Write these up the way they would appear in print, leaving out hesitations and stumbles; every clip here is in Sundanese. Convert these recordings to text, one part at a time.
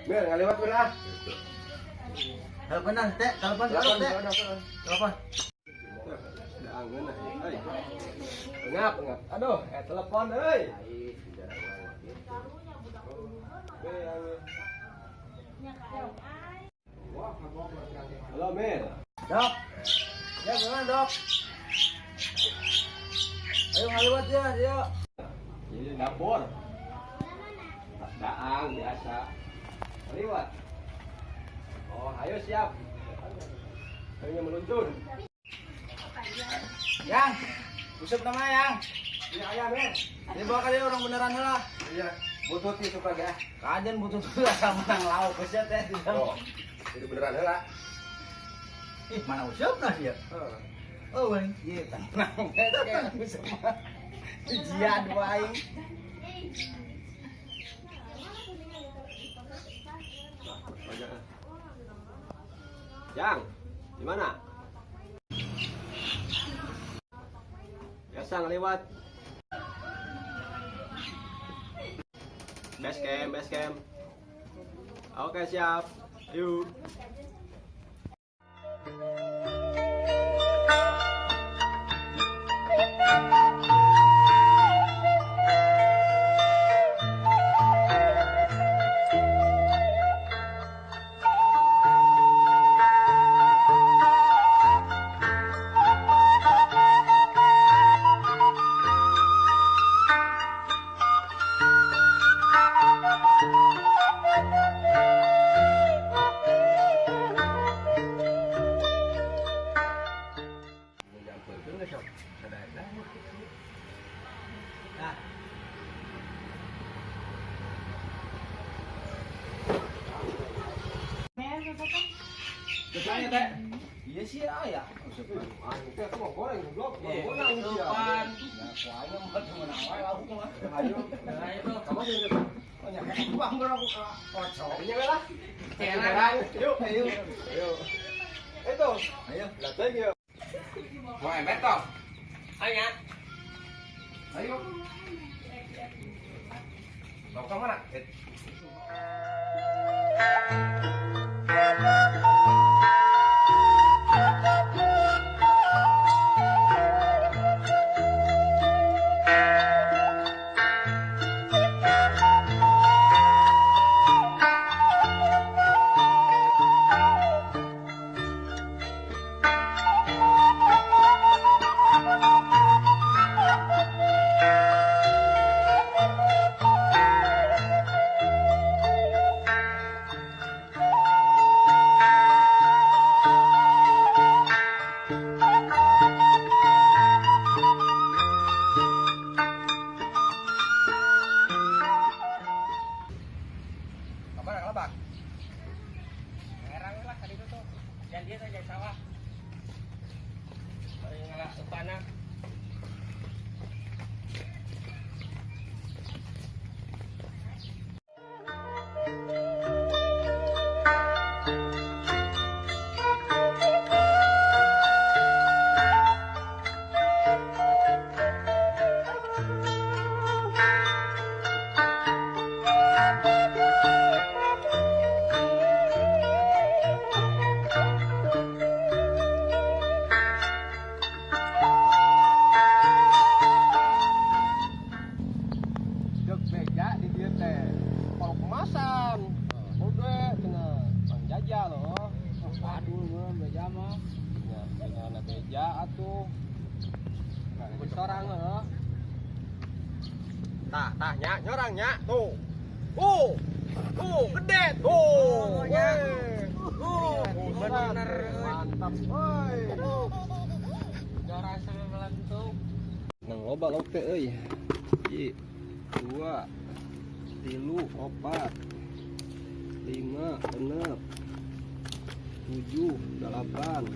Mir ngaliwat mir ah. Teleponan teh, telepon teh. Telepon. Daangeun euy. Ngap ngap. Aduh, telepon euy. Halo Mir. Dok. Ya gimana, Dok? Ayo ngaliwat ya, dia. Ini dapur. Tas daang biasa. Ngaliwat. Oh, ayo siap. Ayo meluncur. Yang, usep nama yang. Iya, ayah, Mir. Ini bawa kali orang beneran lah. Iya, butut itu pagi ah. Kajian butut tuh asal menang lauk geus teh. Oh, itu beneran heula. Ih, mana usep nah sih ya? Oh, bang, iya tenang. Kayak usep mah. Jian wae. Yang, di mana? Biasa ngelewat. Base camp, base camp. Oke, siap. Yuk. Nah. Kesannya teh. Iya sih aya. Usep. Teh aku mau goreng goblok, mau Iya, goreng sih. Usupan. Ya, kuahnya mah cuma wae lauk mah. Ayo. Ayo. Kamu sih. Oh, nya bang aku kocok. Ini lah. Ceran. Yuk. Ayo. Ayo. Itu. Ayo. Lateng yuk. Mau ember toh? Ayo. Ayo. Bawa ke mana? Kamana kalebak? Ngerang lah tadi itu tuh. Dan dia saja sawah. Bari ngalah upana. Dek beja di dieu teh. Kalau kemasan. Udah cenah Mang Jaja loh. Waduh, gua beja mah. Ya, cenah beja atuh. Sorang heuh. Tah, tah nya nyorang nya tuh. Tuh, gede tuh. Oh, nya. Weh. Bener. Mantap, euy. Jorang sampai melentuk. Nang loba lauk teh euy. 1, 2, 3, 4, 5, 6, 7, 8.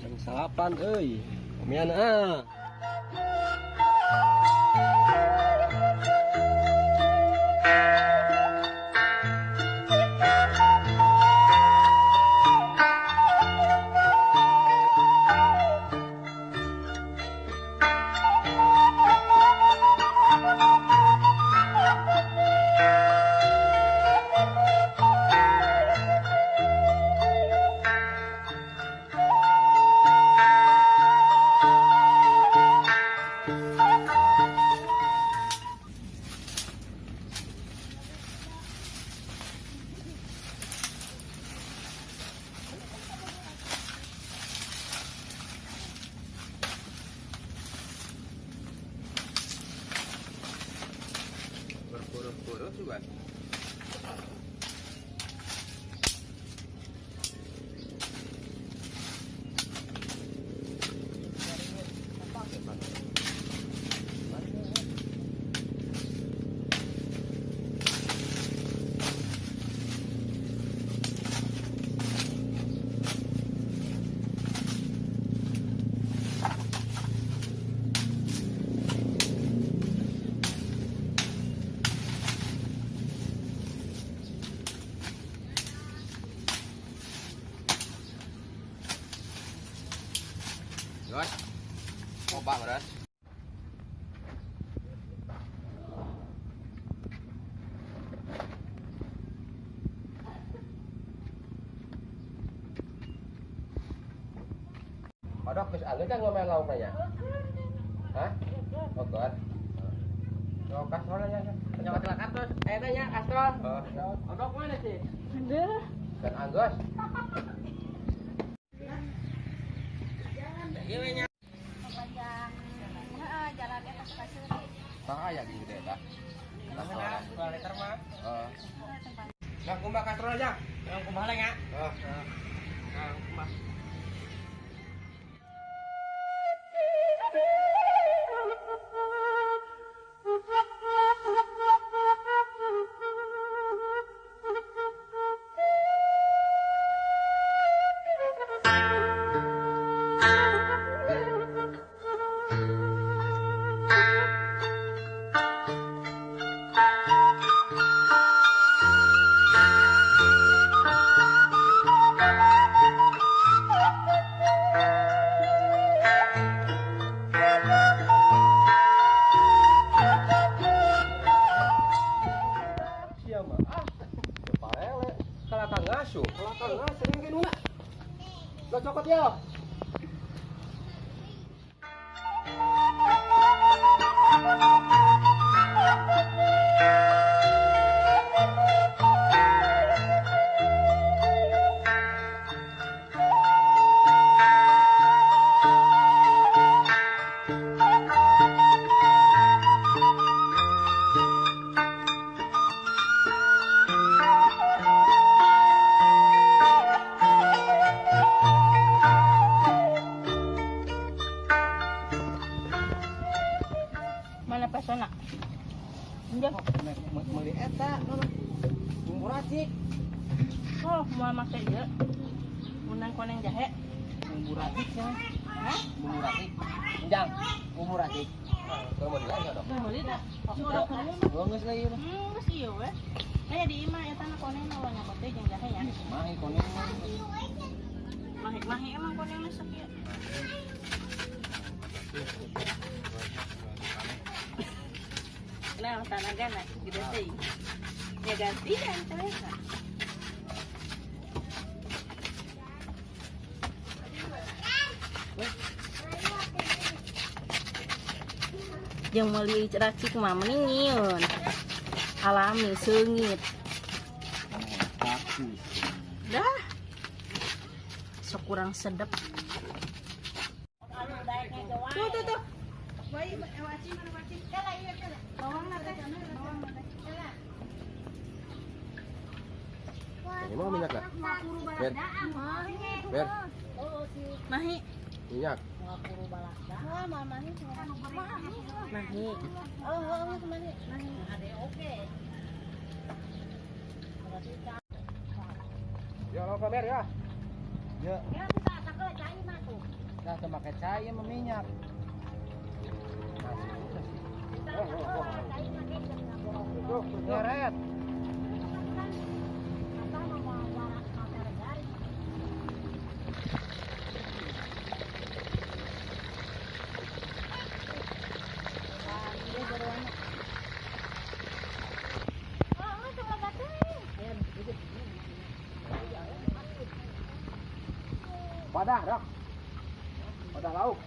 Yang salapan euy. Komian ah. Kodok juga. Rồi, có bạn rồi đấy. Kodok geus alus kan ngomel lauk nya? Hah? Oh, god. Sok kastrol nya. Nyokot lah kartos. Eta nya kastrol. Kodok mana sih? Aduh. Dan anggus. Ieu we nya. Panjang. Heeh, jalannya ke Sukasuri. Tah aya gini gede tah. Dua liter mah. Heeh. Nah, kumbah kastrol aja. Yang kumbah leng ya. Heeh. Nah, kumbah. Sia mah ah. Parele. Kalakang ngasuh, kalakang ngasuh ini nuna. Lo cokot ya. Mana pesona? Enggak. Meuli eta bumbu racik. Oh, mau make ieu. Unang koneng jahe. Bumbu racik nya. Hah? Bumbu racik. Enjang, bumbu racik. Kalau mau dilagi dong. Meuli tah. Kodok mana? Geus lah ieu. Geus ieu we. Aya di imah eta na koneng na nyokot teh jeung jahe nya. Mahi koneng. Mahi mahi emang koneng na sakieu. Nah, tanaga na gede teh. Ya gantian teh. Jeung meuli racik mah mending nyieun. Alami seungit. Dah. Sok kurang sedep. Tuh tuh tuh. Ini mau minyak nggak? Ber. Ber. Mahi. Minyak. Mahi. Ya lo pamer ya. Ya. Nah, teu make cai mah minyak. Nyeret. Padah, dok. Padah lauk.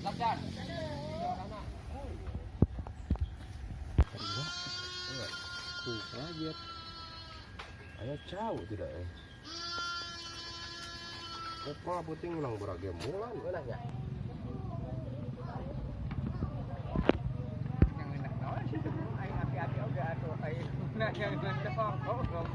Lapjan. Tuh, rajat. Aya cau tidak ya. Opa puting ulang beragam mulan Ngeunah nya. Yang ngeunah naon sih aing api-api oge atuh aing yang ngeunah goblok.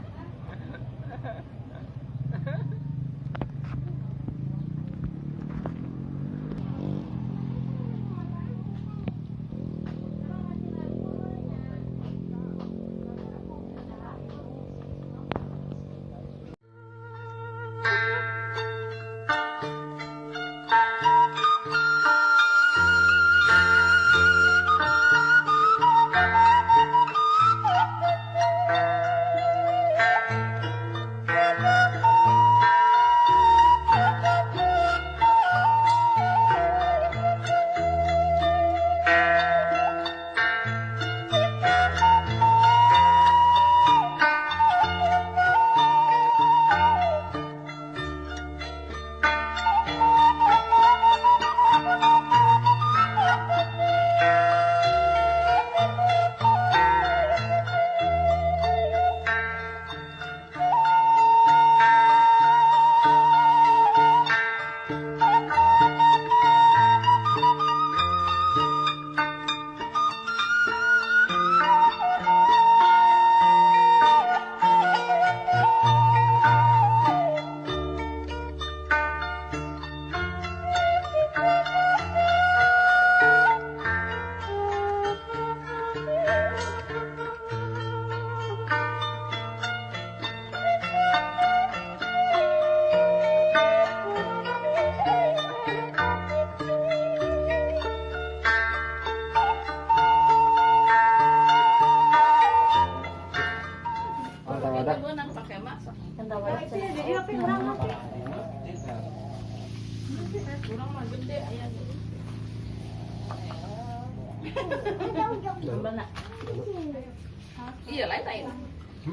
Iya lain lain.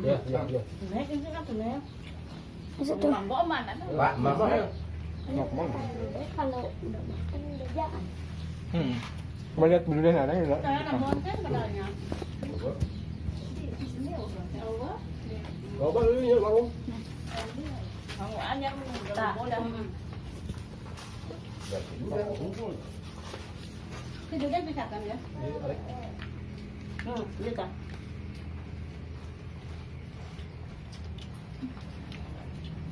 Ya, ya, ya. Nek ini kan tuh nek. Pak, mama. Kalau udah makan udah jalan. Coba lihat dulu deh ada enggak? Coba dulu ya, bangun. Kamu anyar udah. Tidurnya bisa kan ya? Iya kan.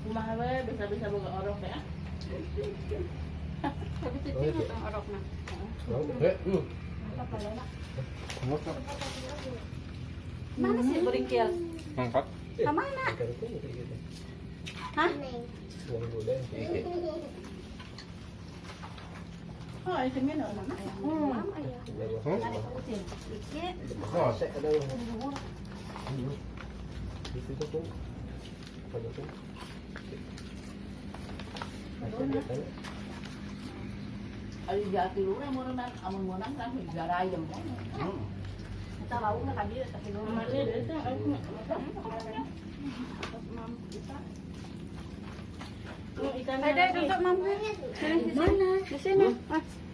Kumaha we bisa-bisa boga orok ya. Tapi cicing atau orokna? Mana sih Berikil? Angkat. Ke mana? Hah? Oh, itu mana? Ari jati lurah meureunan amun meunang kan garayem. Kita laukna ka dieu tapi Mana deui teh Ada duduk mama. Mana? Di sini.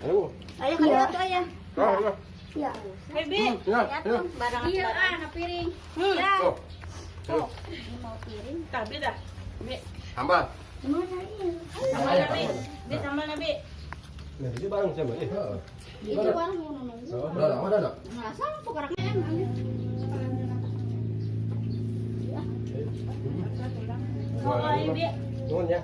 Ayo. Ayah kali atuh ayah. Ya. Baby. Ya, ya. Barang iya, ah, piring. Ya. Oh. Ini mau piring. Tah beda. Bi. Tambah. Mana ini? Sambal nabi. Bi sambal nabi. Nah, itu bareng sama. Heeh. Itu bareng mau nunggu. Udah, udah, udah. Nah, sama tukarannya emang. Oh, Bi. Nuhun ya.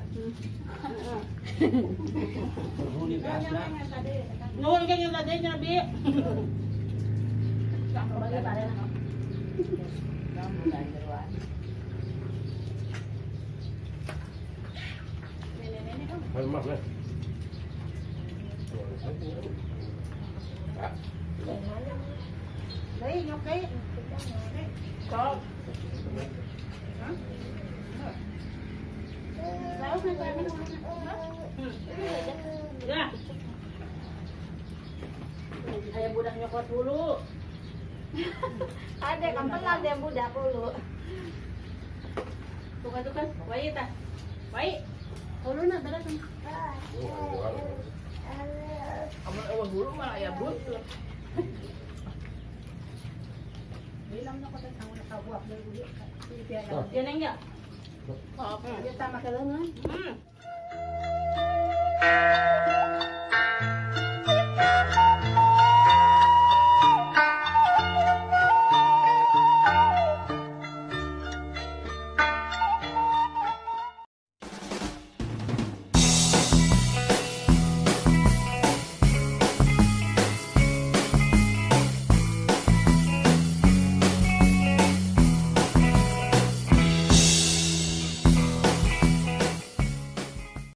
Nuhun ke yang tadi nya Bi. Mas, mas. Đấy, nhóc cái. Có. Ya. Ayah budak nyokot dulu. Ada kampelan dia budak dulu. Bukan tuh kan, wai tah. Wai. Hulu na beres. Amun eueuh hulu mah aya butuh. Dia neng ya? Dia tambah ke lengan. Hmm.